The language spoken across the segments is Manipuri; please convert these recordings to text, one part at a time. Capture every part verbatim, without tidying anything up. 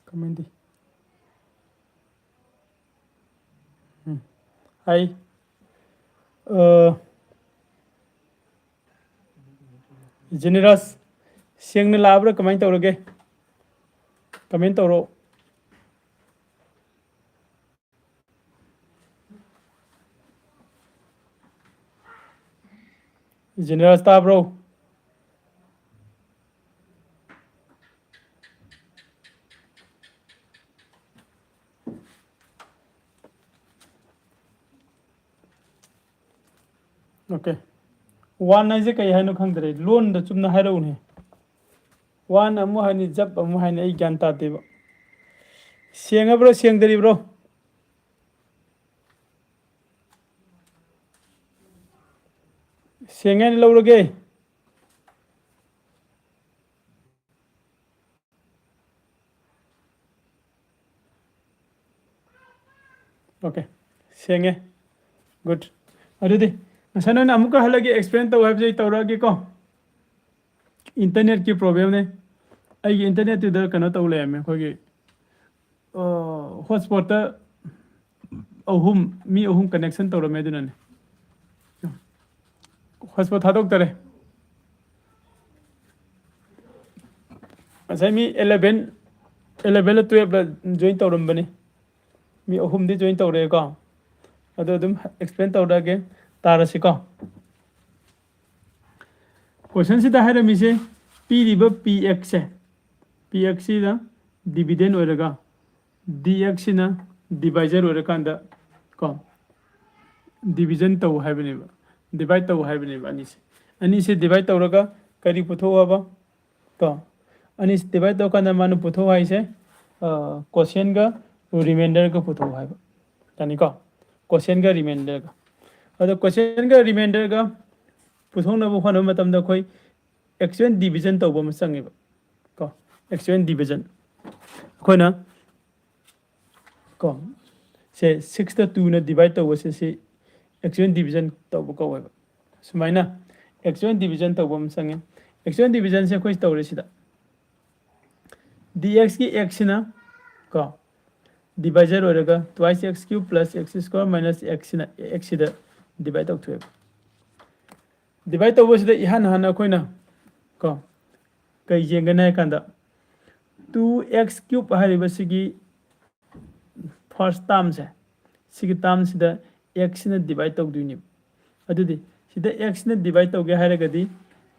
ꯀꯃꯥꯏꯅ ꯇꯧ? ꯎꯝ꯫ ꯍꯥꯏ꯫ ꯑ, ꯖꯦꯅꯦꯔꯁ, ꯁꯦꯡꯅ ꯂꯥꯛꯑꯕ꯭ꯔꯥ? ꯀꯃꯥꯏꯅ ꯇꯧꯔꯒꯦ? ꯀꯃꯦꯟ ꯇꯧꯔꯣ꯫ ꯖꯦꯅꯦꯔꯁ ꯇꯥꯕ꯭ꯔꯣ? ꯑꯣꯀꯦ꯫ ꯋꯥꯟ ꯍꯥꯏꯁꯦ ꯀꯩ ꯍꯥꯏꯅꯣ ꯈꯪꯗ꯭ꯔꯦ꯫ ꯂꯣꯟꯗ ꯆꯨꯝꯅ ꯍꯥꯏꯔꯛꯎꯅꯦ꯫ ꯋꯥꯟ ꯑꯃꯨꯛ ꯍꯥꯏꯅꯤ, ꯖꯞ ꯑꯃꯨꯛ ꯍꯥꯏꯅꯤ, ꯑꯩ ꯒ꯭ꯌꯥꯟ ꯇꯥꯗꯦꯕ꯫ ꯁꯦꯡꯉꯕ꯭ꯔꯣ, ꯁꯦꯡꯗꯔꯤꯕ꯭ꯔꯣ? ꯁꯦꯡꯉꯦ ꯍꯥꯏꯅ ꯂꯧꯔꯒꯦ꯫ ꯑꯣꯀꯦ, ꯁꯦꯡꯉꯦ꯫ ꯒꯨꯗ꯫ ꯑꯗꯨꯗꯤ ꯉꯁꯥꯏ ꯅꯣꯏꯅ ꯑꯃꯨꯛꯀ ꯍꯜꯂꯒꯦ, ꯑꯦꯛꯁꯄ꯭ꯂꯦꯟ ꯇꯧ ꯍꯥꯏꯕꯁꯦ ꯑꯩ ꯇꯧꯔꯛꯑꯒꯦꯀꯣ꯫ ꯏꯟꯇꯔꯅꯦꯠꯀꯤ ꯄ꯭ꯔꯣꯕ꯭ꯂꯦꯝꯅꯦ꯫ ꯑꯩꯒꯤ ꯏꯟꯇꯔꯅꯦꯠꯇꯨꯗ ꯀꯩꯅꯣ ꯇꯧ ꯂꯩꯔꯝꯃꯦ, ꯑꯩꯈꯣꯏꯒꯤ, ꯑ, ꯍꯣꯠꯁꯄꯣꯠꯇ ꯑꯍꯨꯝ, ꯃꯤ ꯑꯍꯨꯝ ꯀꯅꯦꯛꯁꯟ ꯇꯧꯔꯝꯃꯦ, ꯑꯗꯨꯅꯅꯦ꯫ ꯍꯣꯠꯁꯄꯣꯠ ꯊꯥꯗꯣꯛꯇꯔꯦ꯫ ꯉꯁꯥꯏ ꯃꯤ ꯑꯦꯂꯦꯚꯦꯟ, ꯑꯦꯂꯦꯚꯦꯟꯂ ꯇꯨꯌꯦꯜꯞꯂ ꯖꯣꯏꯟ ꯇꯧꯔꯝꯕꯅꯤ꯫ ꯃꯤ ꯑꯍꯨꯝꯗꯤ ꯖꯣꯏꯟ ꯇꯧꯔꯛꯑꯦꯀꯣ꯫ ꯑꯗꯣ ꯑꯗꯨꯝ ꯑꯦꯛꯁꯄ꯭ꯂꯦꯟ ꯇꯧꯔꯛꯑꯒꯦ, ꯇꯥꯔꯁꯤꯀꯣ꯫ ꯀꯣꯏꯁꯟꯁꯤꯗ ꯍꯥꯏꯔꯝꯃꯤꯁꯦ, ꯄꯤꯔꯤꯕ ꯄꯤ ꯑꯦꯛꯁꯁꯦ, ꯄꯤ ꯑꯦꯛꯁꯁꯤꯅ ꯗꯤꯚꯤꯗꯦꯟ ꯑꯣꯏꯔꯒ, ꯗꯤ ꯑꯦꯛꯁꯁꯤꯅ ꯗꯤꯚꯥꯏꯖꯔ ꯑꯣꯏꯔꯀꯥꯟꯗ ꯀꯣ, ꯗꯤꯚꯤꯖꯟ ꯇꯧ ꯍꯥꯏꯕꯅꯦꯕ, ꯗꯤꯚꯥꯏꯠ ꯇꯧ ꯍꯥꯏꯕꯅꯦꯕ ꯑꯅꯤꯁꯦ꯫ ꯑꯅꯤꯁꯦ ꯗꯤꯚꯥꯏꯠ ꯇꯧꯔꯒ ꯀꯔꯤ ꯄꯨꯊꯣꯛꯑꯕ? ꯀꯣ, ꯑꯅꯤꯁꯦ ꯗꯤꯚꯥꯏꯠ ꯇꯧꯔꯀꯥꯟꯗ ꯃꯥꯅ ꯄꯨꯊꯣꯛ ꯍꯥꯏꯁꯦ, ꯑ, ꯀꯣꯁꯦꯟꯒ ꯔꯤꯃꯦꯟꯗꯔꯒ ꯄꯨꯊꯣꯛ ꯍꯥꯏꯕ꯫ ꯌꯥꯅꯤꯀꯣ? ꯀꯣꯁꯦꯟꯒ ꯔꯤꯃꯦꯟꯗꯔꯒ꯫ ꯑꯗꯣ ꯀꯣꯁꯦꯟꯒ ꯔꯤꯃꯦꯟꯗꯔꯒ ꯄꯨꯊꯣꯛꯅꯕ ꯍꯣꯠꯅꯕ ꯃꯇꯝꯗ ꯑꯩꯈꯣꯏ ꯑꯦꯛꯆꯨꯋꯦꯜ ꯗꯤꯚꯤꯖꯟ ꯇꯧꯕ ꯑꯃ ꯆꯪꯉꯦꯕ꯫ ꯀꯣ, ꯑꯦꯛꯆꯨꯋꯦꯜ ꯗꯤꯚꯤꯖꯟ꯫ ꯑꯩꯈꯣꯏꯅ ꯀꯣ, ꯁꯦ ꯁꯤꯛꯁꯇ ꯇꯨꯅ ꯗꯤꯚꯥꯏꯠ ꯇꯧꯕꯁꯦ ꯁꯤ ꯑꯦꯛꯆꯨꯋꯦꯜ ꯗꯤꯚꯤꯖꯟ ꯇꯧꯕ ꯀꯧꯋꯦꯕ꯫ ꯁꯨꯃꯥꯏꯅ ꯑꯦꯛꯆꯨꯋꯦꯜ ꯗꯤꯚꯤꯖꯟ ꯇꯧꯕ ꯑꯃ ꯆꯪꯉꯦ꯫ ꯑꯦꯛꯆꯨꯋꯦꯜ ꯗꯤꯚꯤꯖꯟꯁꯦ ꯑꯩꯈꯣꯏ ꯇꯧꯔꯦ ꯁꯤꯗ꯫ ꯗꯤ ꯑꯦꯛꯁꯀꯤ ꯑꯦꯛꯁꯁꯤꯅ ꯀꯣ, divisor ꯑꯣꯏꯔꯒ twice x cube plus x square minus x ꯁꯤꯅ x ꯁꯤꯗ divide ꯇꯧꯊꯣꯛꯑꯦꯕ꯫ Divide ꯇꯧꯕꯁꯤꯗ ꯏꯍꯥꯟ ꯍꯥꯟꯅ ꯑꯩꯈꯣꯏꯅ ꯀꯣ ꯀꯩ ꯌꯦꯡꯒꯅꯤ ꯍꯥꯏ ꯀꯥꯟꯗ, two x cube ꯍꯥꯏꯔꯤꯕꯁꯤꯒꯤ first termꯁꯦ, ꯁꯤꯒꯤ termꯁꯤꯗ x ꯁꯤꯅ divide ꯇꯧꯗꯣꯏꯅꯦꯕ꯫ ꯑꯗꯨꯗꯤ ꯁꯤꯗ x ꯁꯤꯅ divide ꯇꯧꯒꯦ ꯍꯥꯏꯔꯒꯗꯤ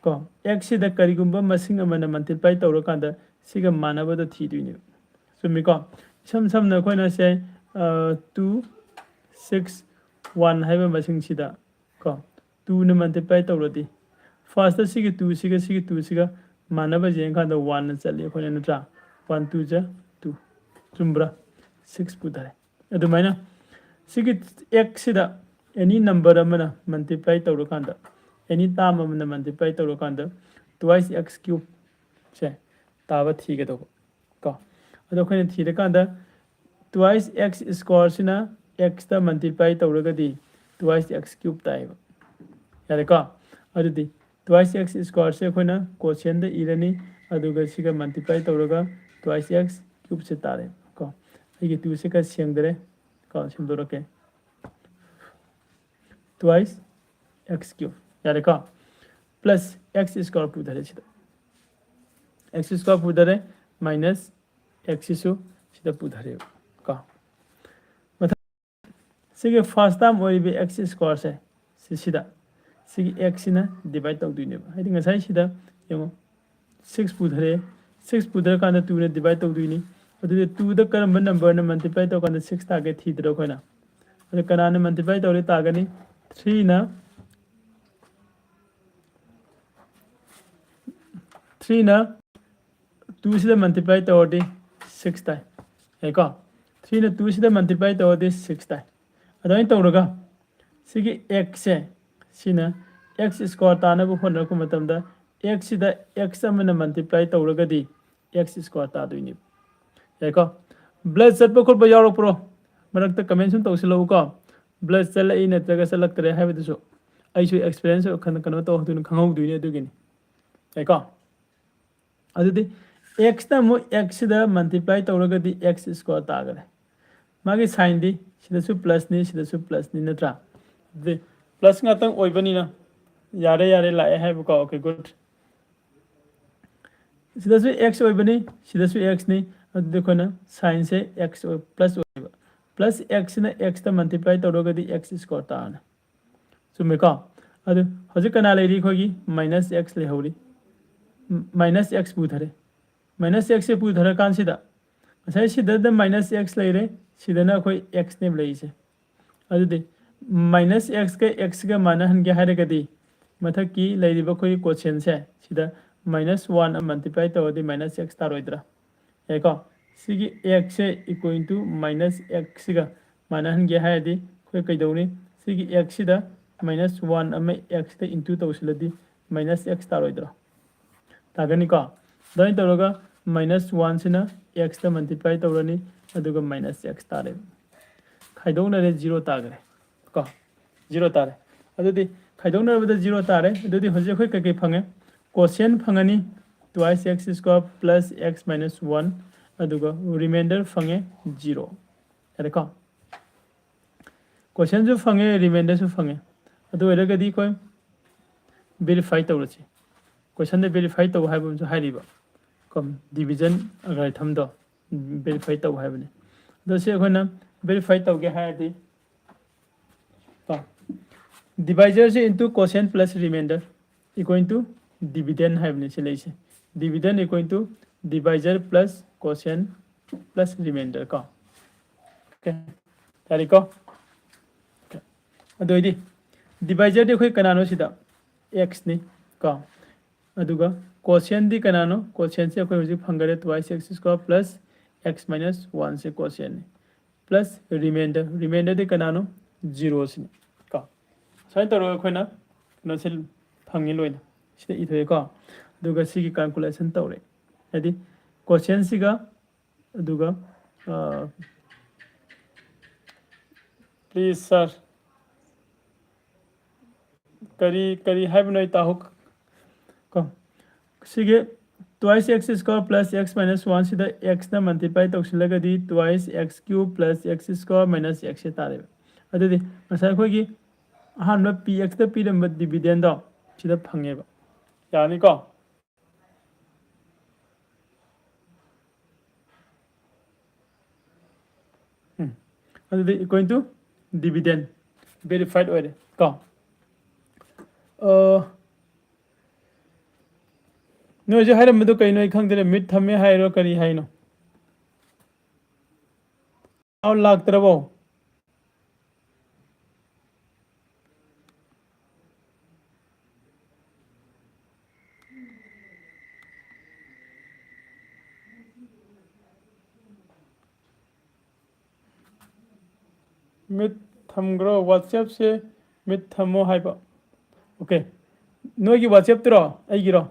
ꯀꯣ, x ꯁꯤꯗ ꯀꯔꯤꯒꯨꯝꯕ ꯃꯁꯤꯡ ꯑꯃꯅ multiply ꯇꯧꯔꯀꯥꯟꯗ ꯁꯤꯒ ꯃꯥꯟꯅꯕꯗꯣ ꯊꯤꯗꯣꯏꯅꯦꯕ꯫ ꯆꯨꯝꯃꯤꯀꯣ? ꯏꯁꯝ ꯁꯝꯅ ꯑꯩꯈꯣꯏꯅ ꯁꯦ, ꯑ, two six one ꯍꯥꯏꯕ ꯃꯁꯤꯡꯁꯤꯗ ꯀꯣ, twoꯅ multiply ꯇꯧꯔꯗꯤ, firstꯇ ꯁꯤꯒꯤ twoꯁꯤꯒ ꯁꯤꯒꯤ twoꯁꯤꯒ ꯃꯥꯟꯅꯕ ꯌꯦꯡꯀꯥꯟꯗ oneꯅ ꯆꯠꯂꯤ ꯑꯩꯈꯣꯏꯅ, ꯅꯠꯇ꯭ꯔꯥ? One two ꯖ two꯫ ꯆꯨꯝꯕ꯭ꯔꯥ? Six ꯄꯨꯊꯔꯦ꯫ ꯑꯗꯨꯃꯥꯏꯅ ꯁꯤꯒꯤ x ꯁꯤꯗ any number ꯑꯃꯅ multiply ꯇꯧꯔꯀꯥꯟꯗ, any term ꯑꯃꯅ multiply ꯇꯧꯔꯀꯥꯟꯗ twice x cube ꯁꯦ ꯇꯥꯕ ꯊꯤꯒꯗꯧꯕ ꯀꯣ꯫ ꯑꯗꯣ ꯑꯩꯈꯣꯏꯅ ꯊꯤꯔꯀꯥꯟꯗ twice x square ꯁꯤꯅ x ꯇ multiply ꯇꯧꯔꯒꯗꯤ twice x cube ꯇꯥꯏꯌꯦꯕ꯫ ꯌꯥꯔꯦꯀꯣ? ꯑꯗꯨꯗꯤ twice x square ꯁꯦ ꯑꯩꯈꯣꯏꯅ quotientꯗ ꯏꯔꯅꯤ, ꯑꯗꯨꯒ ꯁꯤꯒ multiply ꯇꯧꯔꯒ twice x cube ꯁꯦ ꯇꯥꯔꯦ ꯀꯣ꯫ ꯑꯩꯒꯤ twoꯁꯦ ꯈꯔ ꯁꯦꯡꯗꯔꯦ ꯀꯣ, ꯁꯦꯝꯗꯣꯔꯛꯀꯦ꯫ Twice x cube꯫ ꯌꯥꯔꯦꯀꯣ? Plus x square ꯄꯨꯊꯔꯦ ꯁꯤꯗ꯫ X square ꯄꯨꯊꯔꯦ, minus x ꯁꯤꯁꯨ ꯁꯤꯗ ꯄꯨꯊꯔꯦꯕ ꯀꯣ꯫ ꯃꯊꯪ ꯁꯤꯒꯤ first term ꯑꯣꯏꯔꯤꯕ x square ꯁꯦ, ꯁꯤꯁꯤꯗ, ꯁꯤꯒꯤ x ꯁꯤꯅ divide ꯇꯧꯗꯣꯏꯅꯦꯕ꯫ ꯍꯥꯏꯗꯤ ꯉꯁꯥꯏ ꯁꯤꯗ ꯌꯦꯡꯉꯣ, six ꯄꯨꯊꯔꯦ, six ꯄꯨꯊꯔꯀꯥꯟꯗ twoꯅ divide ꯇꯧꯗꯣꯏꯅꯤ꯫ ꯑꯗꯨꯗꯤ twoꯗ ꯀꯔꯝꯕ numberꯅ multiply ꯇꯧꯔꯀꯥꯟꯗ six ꯇꯥꯒꯦ ꯊꯤꯗ꯭ꯔꯣ ꯑꯩꯈꯣꯏꯅ? ꯑꯗ ꯀꯅꯥꯅ multiply ꯇꯧꯔꯗꯤ ꯇꯥꯒꯅꯤ? Threeꯅ, threeꯅ twoꯁꯤꯗ multiply ꯇꯧꯔꯗꯤ six ꯇꯥꯏ꯫ ꯌꯥꯏꯀꯣ? Threeꯅ twoꯁꯤꯗ multiply ꯇꯧꯔꯗꯤ six ꯇꯥꯏ꯫ ꯑꯗꯨꯃꯥꯏꯅ ꯇꯧꯔꯒ ꯁꯤꯒꯤ x ꯁꯦ, ꯁꯤꯅ x square ꯇꯥꯅꯕ ꯍꯣꯠꯅꯔꯛꯄ ꯃꯇꯝꯗ x ꯁꯤꯗ x ꯑꯃꯅ multiply ꯇꯧꯔꯒꯗꯤ x square ꯇꯥꯗꯣꯏꯅꯦꯕ꯫ ꯌꯥꯏꯀꯣ? Blood ꯆꯠꯄ ꯈꯣꯠꯄ ꯌꯥꯎꯔꯛꯄ꯭ꯔꯣ? ꯃꯔꯛꯇ comment ꯁꯨꯝ ꯇꯧꯁꯤꯜꯂꯛꯎꯀꯣ꯫ Blood ꯆꯠꯂꯛꯏ ꯅꯠꯇ꯭ꯔꯒ ꯆꯠꯂꯛꯇ꯭ꯔꯦ ꯍꯥꯏꯕꯗꯨꯁꯨ ꯑꯩꯁꯨ experience ꯀꯩꯅꯣ ꯇꯧꯍꯧꯗꯣꯏꯅꯤ, ꯈꯪꯍꯧꯗꯣꯏꯅꯤ ꯑꯗꯨꯒꯤꯅꯤ꯫ ꯌꯥꯏꯀꯣ? ꯑꯗꯨꯗꯤ ꯑꯦꯛꯁꯅ ꯑꯃꯨꯛ ꯑꯦꯛꯁꯁꯤꯗ ꯃꯜꯇꯤꯄ꯭ꯂꯥꯏ ꯇꯧꯔꯒꯗꯤ ꯑꯦꯛꯁ ꯁ꯭ꯀ꯭ꯋꯥꯔ ꯇꯥꯈ꯭ꯔꯦ꯫ ꯃꯥꯒꯤ ꯁꯥꯏꯟꯗꯤ ꯁꯤꯗꯁꯨ ꯄ꯭ꯂꯁꯅꯤ, ꯁꯤꯗꯁꯨ ꯄ꯭ꯂꯁꯅꯤ, ꯅꯠꯇ꯭ꯔꯥ? ꯑꯗꯨꯗꯤ ꯄ꯭ꯂꯁ ꯉꯥꯛꯇꯪ ꯑꯣꯏꯕꯅꯤꯅ ꯌꯥꯔꯦ, ꯌꯥꯔꯦ, ꯂꯥꯛꯑꯦ ꯍꯥꯏꯕꯀꯣ꯫ Okay, good. ꯁꯤꯗꯁꯨ ꯑꯦꯛꯁ ꯑꯣꯏꯕꯅꯤ, ꯁꯤꯗꯁꯨ ꯑꯦꯛꯁꯅꯤ꯫ ꯑꯗꯨꯗꯤ ꯑꯩꯈꯣꯏꯅ ꯁꯥꯏꯟꯁꯦ ꯑꯦꯛꯁ ꯄ꯭ꯂꯁ ꯑꯣꯏꯕ, ꯄ꯭ꯂꯁ ꯑꯦꯛꯁꯁꯤꯅ ꯑꯦꯛꯁꯇ ꯃꯜꯇꯤꯄ꯭ꯂꯥꯏ ꯇꯧꯔꯒꯗꯤ ꯑꯦꯛꯁ ꯁ꯭ꯀ꯭ꯋꯥꯔ ꯇꯥꯔꯅꯤ꯫ ꯆꯨꯝꯃꯦꯀꯣ? ꯑꯗꯨ ꯍꯧꯖꯤꯛ ꯀꯅꯥ ꯂꯩꯔꯤ? ꯑꯩꯈꯣꯏꯒꯤ ꯃꯥꯏꯅꯁ ꯑꯦꯛꯁ ꯂꯩꯍꯧꯔꯤ꯫ ꯃꯥꯏꯅꯁ ꯑꯦꯛꯁ ꯄꯨꯊꯔꯦ꯫ ꯃꯥꯏꯅꯁ ꯑꯦꯛꯁꯁꯦ ꯄꯨꯊꯔꯀꯥꯟꯁꯤꯗ ꯉꯁꯥꯏ ꯁꯤꯗꯅ ꯃꯥꯏꯅꯁ ꯑꯦꯛꯁ ꯂꯩꯔꯦ, ꯁꯤꯗꯅ ꯑꯩꯈꯣꯏ ꯑꯦꯛꯁꯅꯦꯕ ꯂꯩꯔꯤꯁꯦ꯫ ꯑꯗꯨꯗꯤ ꯃꯥꯏꯅꯁ ꯑꯦꯛꯁꯀ ꯑꯦꯛꯁꯀ ꯃꯥꯟꯅꯍꯟꯒꯦ ꯍꯥꯏꯔꯒꯗꯤ ꯃꯊꯛꯀꯤ ꯂꯩꯔꯤꯕ ꯑꯩꯈꯣꯏꯒꯤ ꯀꯣꯁꯦꯟꯁꯦ ꯁꯤꯗ ꯃꯥꯏꯅꯁ ꯋꯥꯟ ꯑꯃ ꯃꯜꯇꯤꯄ꯭ꯂꯥꯏ ꯇꯧꯔꯗꯤ ꯃꯥꯏꯅꯁ ꯑꯦꯛꯁ ꯇꯥꯔꯣꯏꯗ꯭ꯔꯥ? ꯌꯥꯏꯀꯣ? ꯁꯤꯒꯤ ꯑꯦꯛꯁꯁꯦ ꯏꯀ꯭ꯋꯦꯜ ꯇꯨ ꯃꯥꯏꯅꯁ ꯑꯦꯛꯁꯁꯤꯒ ꯃꯥꯟꯅꯍꯟꯒꯦ ꯍꯥꯏꯔꯗꯤ ꯑꯩꯈꯣꯏ ꯀꯩꯗꯧꯅꯤ? ꯁꯤꯒꯤ ꯑꯦꯛꯁꯁꯤꯗ ꯃꯥꯏꯅꯁ ꯋꯥꯟ ꯑꯃ ꯑꯦꯛꯁꯇ ꯏꯟꯇꯨ ꯇꯧꯁꯤꯜꯂꯗꯤ ꯃꯥꯏꯅꯁ ꯑꯦꯛꯁ ꯇꯥꯔꯣꯏꯗ꯭ꯔꯣ? ꯇꯥꯒꯅꯤꯀꯣ? ꯑꯗꯨꯃꯥꯏꯅ ꯇꯧꯔꯒ ꯃꯥꯏꯅꯁ ꯋꯥꯟꯁꯤꯅ ꯑꯦꯛꯁꯇ ꯃꯜꯇꯤꯄ꯭ꯂꯥꯏ ꯇꯧꯔꯅꯤ, ꯑꯗꯨꯒ ꯃꯥꯏꯅꯁ ꯑꯦꯛꯁ ꯇꯥꯔꯦ꯫ ꯈꯥꯏꯗꯣꯛꯅꯔꯦ, ꯖꯤꯔꯣ ꯇꯥꯈ꯭ꯔꯦ ꯀꯣ? ꯖꯤꯔꯣ ꯇꯥꯔꯦ꯫ ꯑꯗꯨꯗꯤ ꯈꯥꯏꯗꯣꯛꯅꯔꯕꯗ ꯖꯤꯔꯣ ꯇꯥꯔꯦ꯫ ꯑꯗꯨꯗꯤ ꯍꯧꯖꯤꯛ ꯑꯩꯈꯣꯏ ꯀꯩꯀꯩ ꯐꯪꯉꯦ? ꯀꯣꯁꯦꯟ ꯐꯪꯉꯅꯤ, twice x square plus x minus one, ꯑꯗꯨꯒ ꯔꯤꯃꯦꯟꯗꯔ ꯐꯪꯉꯦ, ꯖꯤꯔꯣ꯫ ꯌꯥꯔꯦꯀꯣ? ꯀꯣꯁꯦꯟꯁꯨ ꯐꯪꯉꯦ, ꯔꯤꯃꯦꯟꯗꯔꯁꯨ ꯐꯪꯉꯦ꯫ ꯑꯗꯨ ꯑꯣꯏꯔꯒꯗꯤ ꯑꯩꯈꯣꯏ ꯚꯦꯔꯤꯐꯥꯏ ꯇꯧꯔꯁꯤ꯫ ꯀꯣꯏꯁꯟꯗ ꯚꯦꯔꯤꯐꯥꯏ ꯇꯧ ꯍꯥꯏꯕ ꯑꯃꯁꯨ ꯍꯥꯏꯔꯤꯕ ꯀꯣ, ꯗꯤꯚꯤꯖꯟ ꯑꯦꯜꯒꯣꯔꯤꯊꯝꯗꯣ ꯚꯦꯔꯤꯐꯥꯏ ꯇꯧ ꯍꯥꯏꯕꯅꯤ꯫ ꯑꯗꯣ ꯁꯤ ꯑꯩꯈꯣꯏꯅ ꯚꯦꯔꯤꯐꯥꯏ ꯇꯧꯒꯦ ꯍꯥꯏꯔꯗꯤ ꯀꯣ, ꯗꯤꯚꯥꯏꯖꯔꯁꯦ into quotient plus remainder equal to dividend ꯍꯥꯏꯕꯅꯤ ꯁꯤ ꯂꯩꯁꯦ꯫ Dividend equal to divisor plus quotient plus remainder ꯀꯣ꯫ ꯑꯣꯀꯦ, ꯌꯥꯔꯦꯀꯣ? ꯑꯣꯀꯦ꯫ ꯑꯗꯨ ꯑꯣꯏꯗꯤ ꯗꯤꯚꯥꯏꯖꯔꯗꯤ ꯑꯩꯈꯣꯏ ꯀꯅꯥꯅꯣ ꯁꯤꯗ? ꯑꯦꯛꯁꯅꯤ ꯀꯣ꯫ ꯑꯗꯨꯒ ꯀꯣꯁꯦꯟꯗꯤ ꯀꯅꯥꯅꯣ? ꯀꯣꯁꯦꯟꯁꯦ ꯑꯩꯈꯣꯏ ꯍꯧꯖꯤꯛ ꯐꯪꯈꯔꯦ, twice x square plus x minus ꯋꯥꯟꯁꯦ ꯀꯣꯁꯦꯟꯅꯤ꯫ ꯄ꯭ꯂꯁ ꯔꯤꯃꯦꯟꯗꯔ, ꯔꯤꯃꯦꯟꯗꯔꯗꯤ ꯀꯅꯥꯅꯣ? ꯖꯤꯔꯣꯁꯤꯅꯤ ꯀꯣ꯫ ꯁꯨꯃꯥꯏꯅ ꯇꯧꯔꯒ ꯑꯩꯈꯣꯏꯅ ꯀꯩꯅꯣꯁꯦ ꯐꯪꯉꯤ ꯂꯣꯏꯅ꯫ ꯁꯤꯗ ꯏꯊꯣꯛꯑꯦꯀꯣ꯫ ꯑꯗꯨꯒ ꯁꯤꯒꯤ ꯀꯥꯜꯀꯨꯂꯦꯁꯟ ꯇꯧꯔꯦ꯫ ꯍꯥꯏꯗꯤ ꯀꯣꯁꯦꯟꯁꯤꯒ ꯑꯗꯨꯒ ꯄ꯭ꯂꯤꯖ ꯁꯥꯔ, ꯀꯔꯤ ꯀꯔꯤ ꯍꯥꯏꯕꯅꯣ ꯑꯩ ꯇꯥꯍꯧ ꯀꯣ꯫ ꯁꯤꯒꯤ twice x square plus x minus one ꯁꯤꯗ x ꯅ multiply ꯇꯧꯁꯤꯜꯂꯒꯗꯤ twice x cube plus x square minus x ꯁꯦ ꯇꯥꯔꯦꯕ꯫ ꯑꯗꯨꯗꯤ ꯉꯁꯥꯏ ꯑꯩꯈꯣꯏꯒꯤ ꯑꯍꯥꯟꯕ P X ꯇ ꯄꯤꯔꯝꯕ dividend ꯗꯣ ꯁꯤꯗ ꯐꯪꯉꯦꯕ꯫ ꯌꯥꯔꯅꯤꯀꯣ? ꯎꯝ꯫ ꯑꯗꯨꯗꯤ equal to dividend verified ꯑꯣꯏꯔꯦ ꯀꯣ꯫ ꯑ, ꯅꯣꯏ ꯍꯧꯖꯤꯛ ꯍꯥꯏꯔꯝꯕꯗꯣ ꯀꯩꯅꯣ ꯑꯩ ꯈꯪꯗ꯭ꯔꯦ꯫ ꯃꯤꯠ ꯊꯝꯃꯦ ꯍꯥꯏꯔꯣ ꯀꯔꯤ ꯍꯥꯏꯅꯣ? ꯑꯥꯎ, ꯂꯥꯛꯇ꯭ꯔꯕꯣ? ꯃꯤꯠ ꯊꯝꯈ꯭ꯔꯣ, WhatsApp ꯁꯦ ꯃꯤꯠ ꯊꯝꯃꯣ ꯍꯥꯏꯕ꯫ OK, ꯅꯣꯏꯒꯤ WhatsApp ꯇꯨꯔꯣ, ꯑꯩꯒꯤꯔꯣ?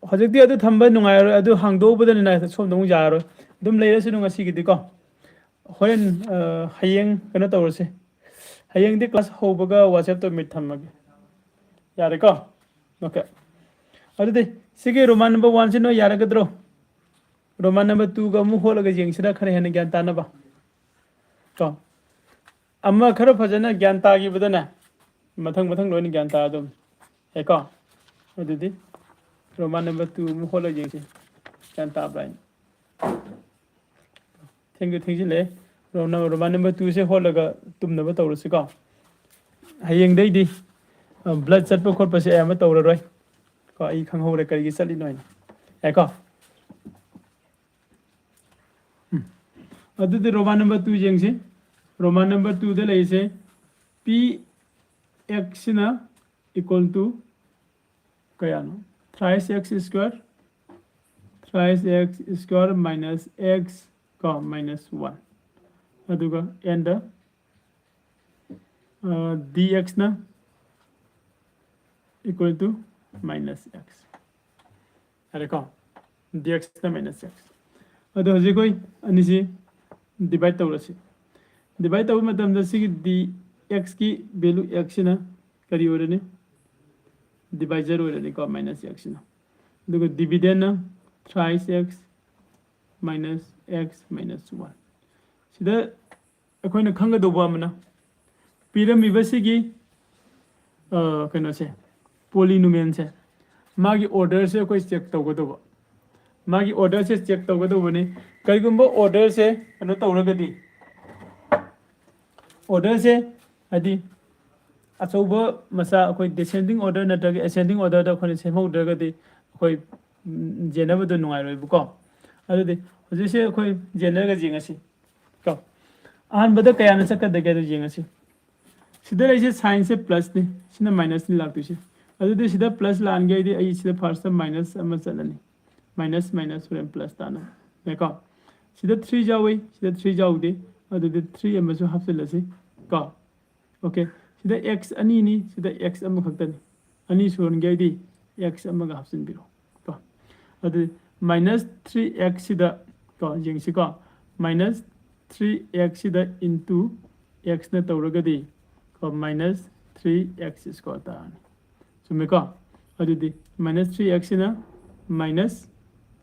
ꯍꯧꯖꯤꯛꯇꯤ ꯑꯗꯨ ꯊꯝꯕ ꯅꯨꯡꯉꯥꯏꯔꯔꯣꯏ, ꯑꯗꯨ ꯍꯥꯡꯗꯣꯛꯎꯕꯗꯅꯤꯅ ꯁꯣꯝꯗ ꯑꯃꯨꯛ ꯌꯥꯔꯔꯣꯏ꯫ ꯑꯗꯨꯝ ꯂꯩꯔꯁꯅꯨ ꯉꯁꯤꯒꯤꯗꯤꯀꯣ꯫ ꯍꯣꯔꯦꯟ, ꯑ, ꯍꯌꯦꯡ ꯀꯩꯅꯣ ꯇꯧꯔꯁꯦ꯫ ꯍꯌꯦꯡꯗꯤ class ꯍꯧꯕꯒ WhatsApp ꯇꯣ ꯃꯤꯠ ꯊꯝꯃꯒꯦ꯫ ꯌꯥꯔꯦꯀꯣ? OK꯫ ꯑꯗꯨꯗꯤ ꯁꯤꯒꯤ Roman number one ꯁꯤ ꯅꯣꯏ ꯌꯥꯔꯒꯗ꯭ꯔꯣ? Roman number two ꯒ ꯑꯃꯨꯛ ꯍꯣꯠꯂꯒ ꯌꯦꯡꯁꯤꯔ, ꯈꯔ ꯍꯦꯟꯅ ꯒ꯭ꯌꯥꯟ ꯇꯥꯅꯕ꯫ ꯀꯣ꯫ ꯑꯃ ꯈꯔ ꯐꯖꯅ ꯒ꯭ꯌꯥꯟ ꯇꯥꯈꯤꯕꯗꯅꯦ, ꯃꯊꯪ ꯃꯊꯪ ꯂꯣꯏꯅ ꯒ꯭ꯌꯥꯟ ꯇꯥꯗꯧꯅꯤ꯫ ꯌꯥꯏꯀꯣ? ꯑꯗꯨꯗꯤ Roman number two ꯑꯃꯨꯛ ꯍꯣꯠꯂꯒ ꯌꯦꯡꯁꯤ꯫ ꯒ꯭ꯌꯥꯟ ꯇꯥꯕ꯭ꯔꯥ ꯍꯥꯏꯅ꯫ ꯊꯦꯡꯁꯨ ꯊꯦꯡꯖꯤꯜꯂꯛꯑꯦ꯫ Roman number two ꯁꯦ ꯍꯣꯠꯂꯒ ꯇꯨꯝꯅꯕ ꯇꯧꯔꯁꯤꯀꯣ꯫ ꯍꯌꯦꯡꯗꯩꯗꯤ, ꯑ, blood ꯆꯠꯄ ꯈꯣꯠꯄꯁꯦ ꯑꯌꯥꯝꯕ ꯇꯧꯔꯔꯣꯏ꯫ ꯀꯣ, ꯑꯩ ꯈꯪꯍꯧꯔꯦ ꯀꯔꯤꯒꯤ ꯆꯠꯂꯤꯅꯣ ꯍꯥꯏꯅ꯫ ꯌꯥꯏꯀꯣ? ꯎꯝ꯫ ꯑꯗꯨꯗꯤ Roman number two ꯌꯦꯡꯁꯤ꯫ Roman number two ꯗ ꯂꯩꯔꯤꯁꯦ P X ꯁꯤꯅ equal to ꯀꯌꯥꯅꯣ? Thrice x square, thrice x square minus x ꯀꯣ, minus one꯫ ꯑꯗꯨꯒ n ꯗ, ꯑ, D X ꯅ equal to minus x꯫ ꯌꯥꯔꯦꯀꯣ? D X ꯅ minus x꯫ ꯑꯗꯣ ꯍꯧꯖꯤꯛ ꯑꯩꯈꯣꯏ ꯑꯅꯤꯁꯤ divide ꯇꯧꯔꯁꯤ꯫ Divide ꯇꯧꯕ ꯃꯇꯝꯗ ꯁꯤꯒꯤ D X ꯀꯤ value x ꯁꯤꯅ ꯀꯔꯤ ꯑꯣꯏꯔꯅꯤ? Divisor ꯑꯣꯏꯔꯅꯤꯀꯣ, minus x ꯁꯤꯅ꯫ ꯑꯗꯨꯒ dividendꯅ thrice x minus x minus one꯫ ꯁꯤꯗ ꯑꯩꯈꯣꯏꯅ ꯈꯪꯒꯗꯧꯕ ꯑꯃꯅ, ꯄꯤꯔꯝꯃꯤꯕꯁꯤꯒꯤ ꯑ, ꯀꯩꯅꯣꯁꯦ, polynomialꯁꯦ, ꯃꯥꯒꯤ orderꯁꯦ ꯑꯩꯈꯣꯏ check ꯇꯧꯒꯗꯧꯕ꯫ ꯃꯥꯒꯤ orderꯁꯦ check ꯇꯧꯒꯗꯧꯕꯅꯤ꯫ ꯀꯔꯤꯒꯨꯝꯕ orderꯁꯦ ꯀꯩꯅꯣ ꯇꯧꯔꯒꯗꯤ, orderꯁꯦ ꯍꯥꯏꯗꯤ ꯑꯆꯧꯕ ꯃꯆꯥ ꯑꯩꯈꯣꯏ descending order ꯅꯠꯇ꯭ꯔꯒ ascending orderꯗ ꯑꯩꯈꯣꯏꯅ ꯁꯦꯝꯍꯧꯗ꯭ꯔꯒꯗꯤ ꯑꯩꯈꯣꯏ, ꯎꯝ, ꯌꯦꯟꯅꯕꯗꯣ ꯅꯨꯡꯉꯥꯏꯔꯣꯏꯕꯀꯣ꯫ ꯑꯗꯨꯗꯤ ꯍꯧꯖꯤꯛꯁꯦ ꯑꯩꯈꯣꯏ ꯌꯦꯟꯅꯔꯒ ꯌꯦꯡꯉꯁꯤ ꯀꯣ꯫ ꯑꯍꯥꯟꯕꯗ ꯀꯌꯥꯅ ꯆꯠꯀꯗꯒꯦ ꯑꯗꯨ ꯌꯦꯡꯉꯁꯤ꯫ ꯁꯤꯗ ꯂꯩꯁꯦ signꯁꯦ plusꯅꯤ, ꯁꯤꯅ minusꯅꯤ ꯂꯥꯛꯇꯣꯏꯁꯦ꯫ ꯑꯗꯨꯗꯤ ꯁꯤꯗ plus ꯂꯥꯛꯍꯟꯒꯦ ꯍꯥꯏꯗꯤ ꯑꯩ ꯁꯤꯗ firstꯇ minus ꯑꯃ ꯆꯠꯂꯅꯤ, minus minus ꯍꯣꯔꯦꯟ plus ꯇꯥꯅꯕ ꯀꯣ꯫ ꯁꯤꯗ three ꯌꯥꯎꯏ, ꯁꯤꯗ three ꯌꯥꯎꯗꯦ, ꯑꯗꯨꯗꯤ three ꯑꯃꯁꯨ ꯍꯥꯞꯆꯤꯜꯂꯁꯤ ꯀꯣ꯫ Okay, ꯁꯤꯗ x ꯑꯅꯤꯅꯤ, ꯁꯤꯗ x ꯑꯃꯈꯛꯇꯅꯤ꯫ ꯑꯅꯤ ꯁꯨꯍꯟꯒꯦ ꯍꯥꯏꯗꯤ x ꯑꯃꯒ ꯍꯥꯞꯆꯤꯟꯕꯤꯔꯣ ꯀꯣ꯫ ꯑꯗꯨ minus three x ꯁꯤꯗ ꯀꯣ, ꯌꯦꯡꯁꯤꯀꯣ, minus three x ꯁꯤꯗ into x ꯅ ꯇꯧꯔꯒꯗꯤ ꯀꯣ, minus three x square ꯇꯥꯔꯅꯤ꯫ ꯆꯨꯝꯃꯦꯀꯣ? ꯑꯗꯨꯗꯤ minus three x ꯁꯤꯅ minus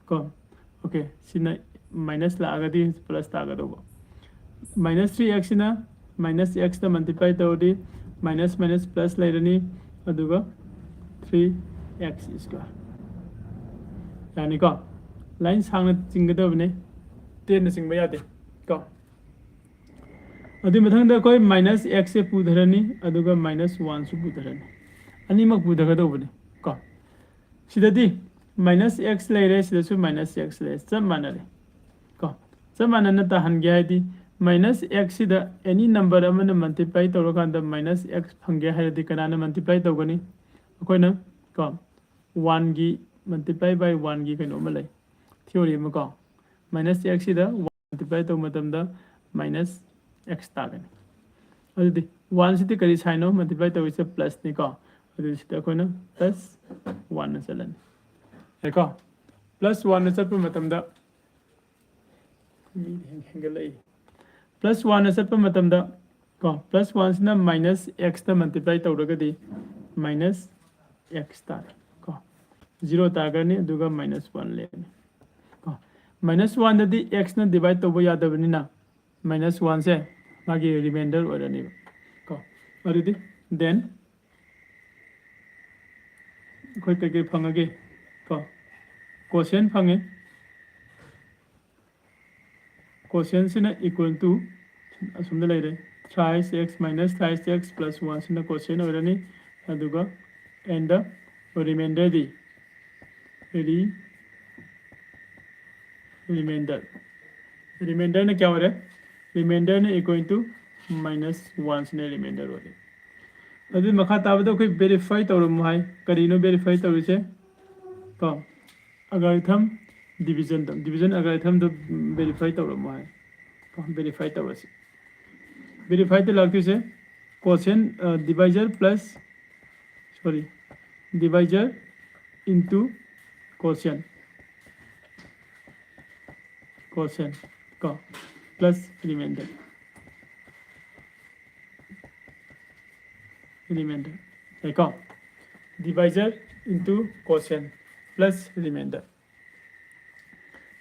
ꯀꯣ, okay, ꯁꯤꯅ minus ꯂꯥꯛꯑꯒꯗꯤ plus ꯇꯥꯒꯗꯧꯕ꯫ Minus three x ꯁꯤꯅ minus x ꯇ multiply ꯇꯧꯔꯗꯤ minus minus plus ꯂꯩꯔꯅꯤ, ꯑꯗꯨꯒ three x square꯫ ꯌꯥꯅꯤꯀꯣ? Line ꯁꯥꯡꯅ ꯆꯤꯡꯒꯗꯕꯅꯤ, ꯇꯦꯟꯅ ꯆꯤꯡꯕ ꯌꯥꯗꯦ ꯀꯣ꯫ ꯑꯗꯨꯒꯤ ꯃꯊꯪꯗ ꯑꯩꯈꯣꯏ minus x ꯁꯦ ꯄꯨꯊꯔꯅꯤ, ꯑꯗꯨꯒ minus one ꯁꯨ ꯄꯨꯊꯔꯅꯤ꯫ ꯑꯅꯤꯃꯛ ꯄꯨꯊꯒꯗꯧꯕꯅꯤ ꯀꯣ꯫ ꯁꯤꯗꯗꯤ minus x ꯂꯩꯔꯦ, ꯁꯤꯗꯁꯨ minus x ꯂꯩꯔꯦ, ꯆꯞ ꯃꯥꯟꯅꯔꯦ ꯀꯣ꯫ ꯆꯞ ꯃꯥꯟꯅꯅ ꯇꯥꯍꯟꯒꯦ ꯍꯥꯏꯗꯤ minus x ꯁꯤꯗ any number ꯑꯃꯅ multiply ꯇꯧꯔꯀꯥꯟꯗ minus x ꯐꯪꯒꯦ ꯍꯥꯏꯔꯗꯤ ꯀꯅꯥꯅ multiply ꯇꯧꯒꯅꯤ? ꯑꯩꯈꯣꯏꯅ ꯀꯣ, one ꯒꯤ multiply by one ꯒꯤ ꯀꯩꯅꯣ ꯑꯃ ꯂꯩ, theory ꯑꯃ ꯀꯣ꯫ Minus x ꯁꯤꯗ one multiply ꯇꯧꯕ ꯃꯇꯝꯗ minus x ꯇꯥꯒꯅꯤ꯫ ꯑꯗꯨꯗꯤ one ꯁꯤꯗꯤ ꯀꯔꯤ sign ꯅꯣ? Multiply ꯇꯧꯔꯤꯁꯦ plus ꯅꯤꯀꯣ꯫ ꯑꯗꯨꯗꯤ ꯁꯤꯗ ꯑꯩꯈꯣꯏꯅ plus one ꯅ ꯆꯠꯂꯅꯤ꯫ ꯌꯥꯏꯀꯣ? Plus one ꯅ ꯆꯠꯄ ꯃꯇꯝꯗ ꯃꯤ ꯍꯦꯟ-, ꯍꯦꯟꯒꯠꯂꯛꯏ꯫ Plus one ꯅ ꯆꯠꯄ ꯃꯇꯝꯗ ꯀꯣ, plus one ꯁꯤꯅ minus x ꯇ multiply ꯇꯧꯔꯒꯗꯤ minus x ꯇꯥꯔꯦ ꯀꯣ꯫ ꯖꯤꯔꯣ ꯇꯥꯈ꯭ꯔꯅꯤ, ꯑꯗꯨꯒ ꯃꯥꯏꯅꯁ ꯋꯥꯟ ꯂꯩꯔꯅꯤ꯫ ꯀꯣ, ꯃꯥꯏꯅꯁ ꯋꯥꯟꯗꯗꯤ ꯑꯦꯛꯁꯅ ꯗꯤꯚꯥꯏꯠ ꯇꯧꯕ ꯌꯥꯗꯕꯅꯤꯅ ꯃꯥꯏꯅꯁ ꯋꯥꯟꯁꯦ ꯃꯥꯒꯤ ꯔꯤꯃꯥꯏꯟꯗꯔ ꯑꯣꯏꯔꯅꯤꯕ꯫ ꯀꯣ, ꯑꯗꯨꯗꯤ ꯗꯦꯟ ꯑꯩꯈꯣꯏ ꯀꯩꯀꯩ ꯐꯪꯉꯒꯦ? ꯀꯣ, ꯀꯣꯁꯦꯟ ꯐꯪꯉꯦ꯫ ꯀꯣꯁꯦꯟꯁꯤꯅ ꯏꯀ꯭ꯋꯦꯜ ꯇꯨ ꯑꯁꯨꯝꯗ ꯂꯩꯔꯦ, ꯊ꯭ꯔꯥꯏꯁ ꯑꯦꯛꯁ ꯃꯥꯏꯅꯁ ꯊ꯭ꯔꯥꯏꯁ ꯑꯦꯛꯁ ꯄ꯭ꯂꯁ ꯋꯥꯟꯁꯤꯅ ꯀꯣꯁꯦꯟ ꯑꯣꯏꯔꯅꯤ꯫ ꯑꯗꯨꯒ ꯑꯦꯟ ꯗ ꯔꯤꯃꯥꯏꯟꯗꯔꯗꯤ ꯔꯤ ꯔꯤꯃꯥꯏꯟꯗꯔ ꯔꯤꯃꯥꯏꯟꯗꯔꯅ ꯀꯌꯥ ꯑꯣꯏꯔꯦ? ꯔꯤꯃꯥꯏꯟꯗꯔꯅ ꯏꯀ꯭ꯋꯦꯜ ꯇꯨ ꯃꯥꯏꯅꯁ ꯋꯥꯟꯁꯤꯅ ꯔꯤꯃꯥꯏꯟꯗꯔ ꯑꯣꯏꯔꯦ꯫ ꯑꯗꯨꯒꯤ ꯃꯈꯥ ꯇꯥꯕꯗ ꯑꯩꯈꯣꯏ ꯚꯦꯔꯤꯐꯥꯏ ꯇꯧꯔꯝꯃꯨ ꯍꯥꯏ꯫ ꯀꯔꯤꯅꯣ ꯚꯦꯔꯤꯐꯥꯏ ꯇꯧꯔꯤꯁꯦ? ꯀꯣ, ꯑꯒꯥꯔꯤꯊꯝ ꯗꯤꯚꯤꯖꯟꯗꯣ, ꯗꯤꯚꯤꯖꯟ ꯑꯒꯥꯔꯤꯊꯝꯗꯣ ꯚꯦꯔꯤꯐꯥꯏ ꯇꯧꯔꯝꯃꯣ ꯍꯥꯏ꯫ ꯀꯣ, ꯚꯦꯔꯤꯐꯥꯏ ꯇꯧꯔꯁꯤ꯫ ꯚꯦꯔꯤꯐꯥꯏꯗ ꯂꯥꯛꯇꯣꯏꯁꯦ ꯀꯣꯁꯦꯟ, ꯗꯤꯚꯥꯏꯖꯔ ꯄ꯭ꯂꯁ, ꯁꯣꯔꯤ, ꯗꯤꯚꯥꯏꯖꯔ ꯏꯟꯇꯨ ꯀꯣꯁꯦꯟ, ꯀꯣꯁꯦꯟ ꯀꯣ, ꯄ꯭ꯂꯁ ꯔꯤꯃꯥꯏꯟꯗꯔ, ꯔꯤꯃꯥꯏꯟꯗꯔ ꯂꯩꯀꯣ, divisor into quotient plus reminder.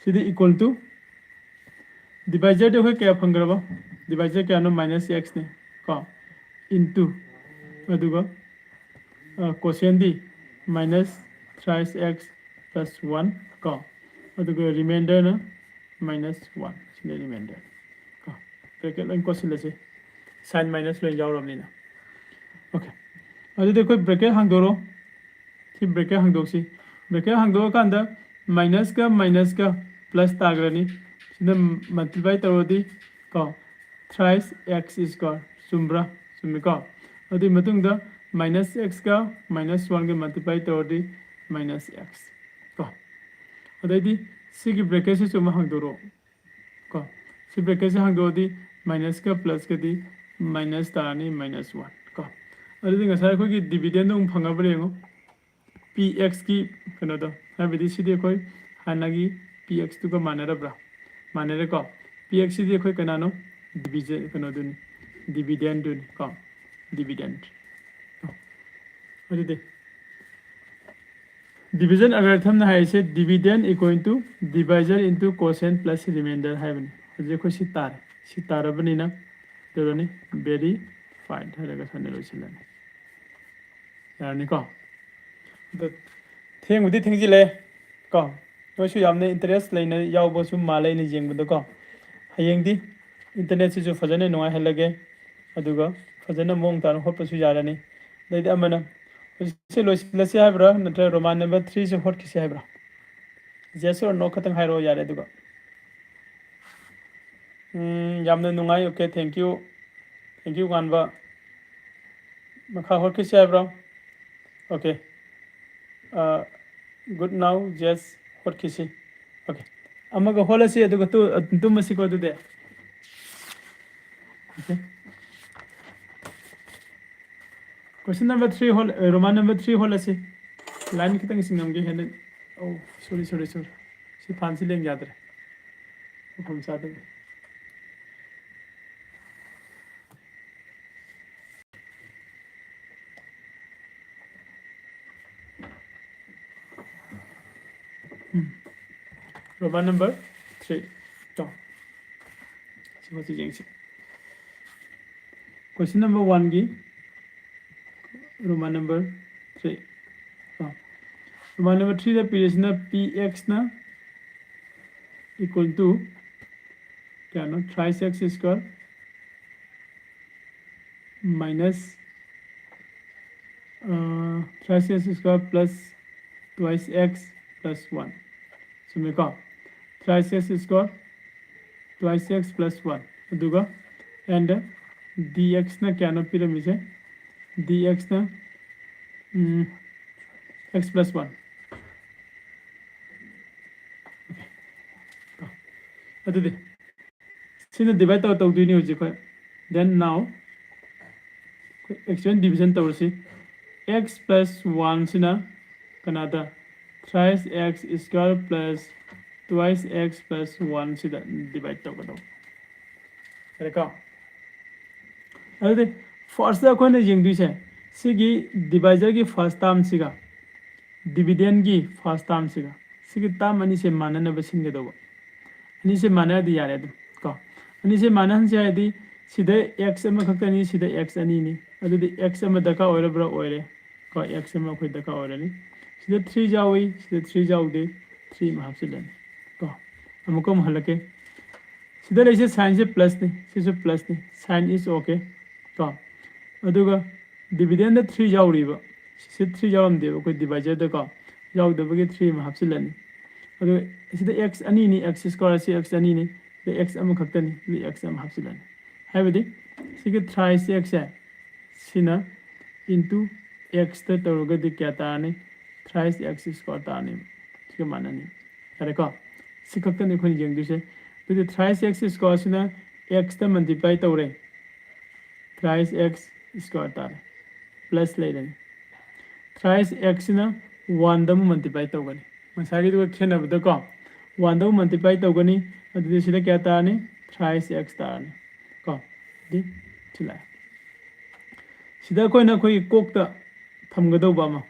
ꯁꯤꯗꯤ ꯏꯀ꯭ꯋꯜ ꯇꯨ, ꯗꯤꯚꯥꯏꯖꯔꯗꯤ ꯑꯩꯈꯣꯏ ꯀꯌꯥ ꯐꯪꯈ꯭ꯔꯕ? ꯗꯤꯚꯥꯏꯖꯔ ꯀꯌꯥꯅꯣ? ꯃꯥꯏꯅꯁ ꯑꯦꯛꯁꯅꯦ ꯀꯣ, ꯏꯟꯇꯨ, ꯑꯗꯨꯒ ꯀꯣꯁꯦꯟꯗꯤ ꯃꯥꯏꯅꯁ ꯊ꯭ꯔꯥꯏꯁ ꯑꯦꯛꯁ ꯄ꯭ꯂꯁ ꯋꯥꯟ ꯀꯣ, ꯑꯗꯨꯒ ꯔꯤꯃꯥꯏꯟꯗꯔꯅ ꯃꯥꯏꯅꯁ ꯋꯥꯟ, ꯁꯤꯅ ꯔꯤꯃꯥꯏꯟꯗꯔ ꯀꯣ꯫ ꯕ꯭ꯔꯦꯀꯦꯠ ꯂꯣꯏ ꯀꯣꯠꯁꯤꯜꯂꯁꯤ, ꯁꯥꯏꯟ ꯃꯥꯏꯅꯁ ꯂꯣꯏ ꯌꯥꯎꯔꯕꯅꯤꯅ꯫ ꯑꯣꯀꯦ, ꯑꯗꯨꯗꯤ ꯑꯩꯈꯣꯏ ꯕ꯭ꯔꯦꯀꯦꯠ ꯍꯥꯡꯗꯣꯔꯣ꯫ ꯁꯤ ꯕ꯭ꯔꯦꯀꯦꯠ ꯍꯥꯡꯗꯣꯛꯁꯤ꯫ ꯕ꯭ꯔꯦꯀꯦꯠ ꯍꯥꯡꯗꯣꯛꯑꯀꯥꯟꯗ ꯃꯥꯏꯅꯁꯀ ꯃꯥꯏꯅꯁꯀ ꯄ꯭ꯂꯁ ꯇꯥꯈ꯭ꯔꯅꯤ꯫ ꯁꯤꯅ ꯃꯜꯇꯤꯄ꯭ꯂꯥꯏ ꯇꯧꯔꯗꯤ ꯀꯣ, ꯊ꯭ꯔꯥꯏꯁ ꯑꯦꯛꯁ ꯏꯁꯀ꯭ꯋꯥꯔ꯫ ꯆꯨꯝꯕ꯭ꯔꯥ? ꯆꯨꯝꯃꯤꯀꯣ꯫ ꯑꯗꯨꯒꯤ ꯃꯇꯨꯡꯗ ꯃꯥꯏꯅꯁ ꯑꯦꯛꯁꯀ ꯃꯥꯏꯅꯁ ꯋꯥꯟꯒ ꯃꯜꯇꯤꯄ꯭ꯂꯥꯏ ꯇꯧꯔꯗꯤ ꯃꯥꯏꯅꯁ ꯑꯦꯛꯁ ꯀꯣ꯫ ꯑꯗꯩꯗꯤ ꯁꯤꯒꯤ ꯕ꯭ꯔꯦꯀꯦꯠꯁꯤꯁꯨ ꯑꯃ ꯍꯥꯡꯗꯣꯔꯛꯑꯣ ꯀꯣ꯫ ꯁꯤ ꯕ꯭ꯔꯦꯀꯦꯠꯁꯦ ꯍꯥꯡꯗꯣꯛꯑꯗꯤ ꯃꯥꯏꯅꯁꯀ ꯄ꯭ꯂꯁꯀꯗꯤ ꯃꯥꯏꯅꯁ ꯇꯥꯔꯅꯤ, ꯃꯥꯏꯅꯁ ꯋꯥꯟ ꯀꯣ꯫ ꯑꯗꯨꯗꯤ ꯉꯁꯥꯏ ꯑꯩꯈꯣꯏꯒꯤ ꯗꯤꯚꯤꯗꯦꯟꯗꯣ ꯑꯃꯨꯛ ꯐꯪꯉꯕ꯭ꯔꯥ ꯌꯦꯡꯉꯣ꯫ ꯄꯤ ꯑꯦꯛꯁꯀꯤ ꯀꯩꯅꯣꯗꯣ, ꯍꯥꯏꯕꯗꯤ ꯁꯤꯗꯤ ꯑꯩꯈꯣꯏ ꯍꯥꯟꯅꯒꯤ ꯄꯤ ꯑꯦꯛꯁꯇꯨꯒ ꯃꯥꯟꯅꯔꯕ꯭ꯔꯥ? ꯃꯥꯟꯅꯔꯦꯀꯣ꯫ ꯄꯤ ꯑꯦꯛꯁꯁꯤꯗꯤ ꯑꯩꯈꯣꯏ ꯀꯅꯥꯅꯣ? ꯗꯤꯚꯤꯖꯟ, ꯀꯩꯅꯣꯗꯨꯅꯤ, ꯗꯤꯚꯤꯗꯦꯟꯗꯨꯅꯤ ꯀꯣ, ꯗꯤꯚꯤꯗꯦꯟ꯫ ꯑꯗꯨꯗꯤ Division algorithm ꯅ ꯍꯥꯏꯔꯤꯁꯦ dividend equal to divisor into quotient plus remainder ꯍꯥꯏꯕꯅꯤ꯫ ꯍꯧꯖꯤꯛ ꯑꯩꯈꯣꯏ ꯁꯤ ꯇꯥꯔꯦ꯫ ꯁꯤ ꯇꯥꯔꯕꯅꯤꯅ ꯀꯩꯗꯧꯔꯅꯤ? Verified ꯍꯥꯏꯔꯒ ꯁꯨꯃꯥꯏꯅ ꯂꯣꯏꯁꯤꯜꯂꯅꯤ꯫ ꯌꯥꯔꯅꯤꯀꯣ? ꯑꯗꯣ ꯊꯦꯡꯕꯨꯗꯤ ꯊꯦꯡꯖꯤꯜꯂꯦ ꯀꯣ꯫ ꯅꯣꯏꯁꯨ ꯌꯥꯝꯅ interest ꯂꯩꯅ ꯌꯥꯎꯕꯁꯨ ꯃꯥꯜꯂꯦ ꯑꯩꯅ ꯌꯦꯡꯕꯗꯀꯣ꯫ ꯍꯌꯦꯡꯗꯤ internet ꯁꯤꯁꯨ ꯐꯖꯅ ꯅꯨꯡꯉꯥꯏꯍꯜꯂꯒꯦ꯫ ꯑꯗꯨꯒ ꯐꯖꯅ ꯃꯑꯣꯡ ꯇꯥꯅ ꯍꯣꯠꯄꯁꯨ ꯌꯥꯔꯅꯤ꯫ ꯑꯗꯩꯗꯤ ꯑꯃꯅ ꯍꯧꯖꯤꯛꯁꯦ ꯂꯣꯏꯁꯤꯜꯂꯁꯤ ꯍꯥꯏꯕ꯭ꯔꯥ, ꯅꯠꯇ꯭ꯔꯒ Roman number three ꯁꯦ ꯍꯣꯠꯈꯤꯁꯤ ꯍꯥꯏꯕ꯭ꯔꯥ? Yes or no ꯈꯛꯇꯪ ꯍꯥꯏꯔꯛꯑꯣ ꯌꯥꯔꯦ꯫ ꯑꯗꯨꯒ ꯎꯝ, ꯌꯥꯝꯅ ꯅꯨꯡꯉꯥꯏ꯫ Okay, thank you, thank you ꯉꯥꯟꯕ꯫ ꯃꯈꯥ ꯍꯣꯠꯈꯤꯁꯤ ꯍꯥꯏꯕ꯭ꯔꯣ? Okay. Good now, yes, ꯍꯣꯠꯈꯤꯁꯤ꯫ Okay, ꯑꯃꯒ ꯍꯣꯠꯂꯁꯤ, ꯑꯗꯨꯒ ꯇꯨ-, ꯇꯨꯝꯃꯁꯤꯀꯣ ꯑꯗꯨꯗꯤ꯫ Okay. Question number three ꯍꯣꯜ-, ꯑ, Roman number three ꯍꯣꯜꯂꯁꯤ꯫ Line ꯈꯤꯇꯪ ꯆꯤꯡꯉꯝꯒꯦ ꯍꯦꯟꯅ꯫ Oh, sorry, sorry, sorry. ꯁꯤ ꯐꯥꯟꯁꯤ ꯂꯦꯡ ꯌꯥꯗ꯭ꯔꯦ꯫ ꯃꯐꯝ ꯆꯥꯗꯕ꯫ ꯎꯝ꯫ Roman number three. ꯇꯣ꯫ ꯁꯤ ꯍꯧꯖꯤꯛ ꯌꯦꯡꯁꯤ꯫ Question number one ꯒꯤ Roman number three꯫ ꯀꯣ꯫ Roman number three ꯗ ꯄꯤꯔꯤꯁꯤꯅ P X ꯅ equal to ꯀꯌꯥꯅꯣ? Thrice X square minus, ꯑ, thrice X square plus twice X plus one꯫ ꯆꯨꯝꯃꯤꯀꯣ? Thrice X square, twice X plus one꯫ ꯑꯗꯨꯒ, and D X ꯅ ꯀꯌꯥꯅꯣ ꯄꯤꯔꯝꯃꯤꯁꯦ? D X ꯅ, ꯎꯝ, X plus one꯫ Okay. ꯑꯗꯨꯗꯤ ꯁꯤꯅ divide ꯇꯧꯔ ꯇꯧꯗꯣꯏꯅꯤ ꯍꯧꯖꯤꯛ ꯑꯩꯈꯣꯏ꯫ Then now ꯑꯩꯈꯣꯏ exponent division ꯇꯧꯔꯁꯤ꯫ X plus one ꯁꯤꯅ ꯀꯅꯥꯗ? Thrice X square plus twice X plus one ꯁꯤꯗ divide ꯇꯧꯒꯗꯧꯕ꯫ ꯌꯥꯔꯦꯀꯣ? ꯑꯗꯨꯗꯤ first ꯇ ꯑꯩꯈꯣꯏꯅ ꯌꯦꯡꯗꯣꯏꯁꯦ ꯁꯤꯒꯤ divisor ꯒꯤ first term ꯁꯤꯒ ꯗꯤꯕꯤꯗꯦꯟꯒꯤ ꯐꯥꯔꯁ ꯇꯥꯔꯝꯁꯤꯒ ꯁꯤꯒꯤ ꯇꯥꯔꯝ ꯑꯅꯤꯁꯦ ꯃꯥꯟꯅꯅꯕ ꯁꯤꯟꯒꯗꯧꯕ꯫ ꯑꯅꯤꯁꯦ ꯃꯥꯟꯅꯔꯗꯤ ꯌꯥꯔꯦ ꯑꯗꯨꯝ ꯀꯣ꯫ ꯑꯅꯤꯁꯦ ꯃꯥꯟꯅꯍꯟꯁꯦ ꯍꯥꯏꯔꯗꯤ ꯁꯤꯗ ꯑꯦꯛꯁ ꯑꯃꯈꯛꯇꯅꯤ, ꯁꯤꯗ ꯑꯦꯛꯁ ꯑꯅꯤꯅꯤ꯫ ꯑꯗꯨꯗꯤ ꯑꯦꯛꯁ ꯑꯃ ꯗꯔꯀꯥꯔ ꯑꯣꯏꯔꯕ꯭ꯔꯥ? ꯑꯣꯏꯔꯦ ꯀꯣ꯫ ꯑꯦꯛꯁ ꯑꯃ ꯑꯩꯈꯣꯏ ꯗꯔꯀꯥꯔ ꯑꯣꯏꯔꯅꯤ꯫ ꯁꯤꯗ ꯊ꯭ꯔꯤ ꯌꯥꯎꯏ, ꯁꯤꯗ ꯊ꯭ꯔꯤ ꯌꯥꯎꯗꯦ, ꯊ꯭ꯔꯤ ꯑꯃ ꯍꯥꯞꯆꯤꯜꯂꯅꯤ ꯀꯣ꯫ ꯑꯃꯨꯛꯀ ꯑꯃꯨꯛ ꯍꯜꯂꯛꯀꯦ꯫ ꯁꯤꯗ ꯂꯩꯁꯦ ꯁꯥꯏꯟꯁꯦ ꯄ꯭ꯂꯁꯅꯤ, ꯁꯤꯁꯨ ꯄ꯭ꯂꯁꯅꯤ, ꯁꯥꯏꯟ ꯏꯁ ꯑꯣꯀꯦ ꯀꯣ꯫ ꯑꯗꯨꯒ ꯗꯤꯕꯤꯗꯦꯟꯗ ꯊ꯭ꯔꯤ ꯌꯥꯎꯔꯤꯕ, ꯁꯤ ꯊ꯭ꯔꯤ ꯌꯥꯎꯔꯝꯗꯦꯕ ꯑꯩꯈꯣꯏ ꯗꯤꯚꯥꯏꯖꯔꯗꯀꯣ꯫ ꯌꯥꯎꯗꯕꯒꯤ ꯊ꯭ꯔꯤ ꯑꯃ ꯍꯥꯞꯆꯤꯜꯂꯅꯤ꯫ ꯑꯗꯨꯒ ꯁꯤꯗ ꯑꯦꯛꯁ ꯑꯅꯤꯅꯤ, ꯑꯦꯛꯁ ꯁ꯭ꯀ꯭ꯋꯥꯔ ꯑꯁꯤ ꯑꯦꯛꯁ ꯑꯅꯤꯅꯤ, ꯁꯤꯗ ꯑꯦꯛꯁ ꯑꯃꯈꯛꯇꯅꯤ, ꯁꯤꯗ ꯑꯦꯛꯁ ꯑꯃ ꯍꯥꯞꯆꯤꯜꯂꯅꯤ꯫ ꯍꯥꯏꯕꯗꯤ ꯁꯤꯒꯤ ꯊ꯭ꯔꯥꯏꯁ ꯑꯦꯛꯁꯁꯦ ꯁꯤꯅ ꯏꯟꯇꯨ ꯑꯦꯛꯁꯇ ꯇꯧꯔꯒꯗꯤ ꯀꯌꯥ ꯇꯥꯔꯅꯤ? ꯊ꯭ꯔꯥꯏꯁ ꯑꯦꯛꯁ ꯁ꯭ꯀ꯭ꯋꯥꯔ ꯇꯥꯔꯅꯤ꯫ ꯁꯤꯒ ꯃꯥꯟꯅꯅꯤ꯫ ꯌꯥꯔꯦꯀꯣ? ꯁꯤ ꯈꯛꯇꯅꯤ ꯑꯩꯈꯣꯏꯅ ꯌꯦꯡꯗꯣꯏꯁꯦ꯫ ꯑꯗꯨꯗꯤ ꯊ꯭ꯔꯥꯏꯁ ꯑꯦꯛꯁ ꯁ꯭ꯀ꯭ꯋꯥꯔꯁꯤꯅ ꯑꯦꯛꯁꯇ ꯃꯜꯇꯤꯄ꯭ꯂꯥꯏ ꯇꯧꯔꯦ, ꯊ꯭ꯔꯥꯏꯁ ꯑꯦꯛꯁ ꯁ꯭ꯀ꯭ꯋꯥꯔ ꯇꯥꯔꯦ, ꯄ꯭ꯂꯁ ꯂꯩꯔꯅꯤ꯫ ꯊ꯭ꯔꯥꯏꯁ ꯑꯦꯛꯁꯁꯤꯅ ꯋꯥꯟꯗ ꯑꯃꯨꯛ ꯃꯜꯇꯤꯄ꯭ꯂꯥꯏ ꯇꯧꯒꯅꯤ꯫ ꯉꯁꯥꯏꯒꯤꯗꯨꯒ ꯈꯦꯠꯅꯕꯗꯀꯣ, ꯋꯥꯟꯗ ꯑꯃꯨꯛ ꯃꯜꯇꯤꯄ꯭ꯂꯥꯏ ꯇꯧꯒꯅꯤ꯫ ꯑꯗꯨꯗꯤ ꯁꯤꯗ ꯀꯌꯥ ꯇꯥꯔꯅꯤ? ꯊ꯭ꯔꯥꯏꯁ ꯑꯦꯛꯁ ꯇꯥꯔꯅꯤ ꯀꯣ꯫ ꯗꯤ ꯁꯤ ꯂꯥꯛꯑꯦ꯫ ꯁꯤꯗ ꯑꯩꯈꯣꯏꯅ ꯑꯩꯈꯣꯏꯒꯤ ꯀꯣꯛꯇ ꯊꯝꯒꯗꯧꯕ ꯑꯃ,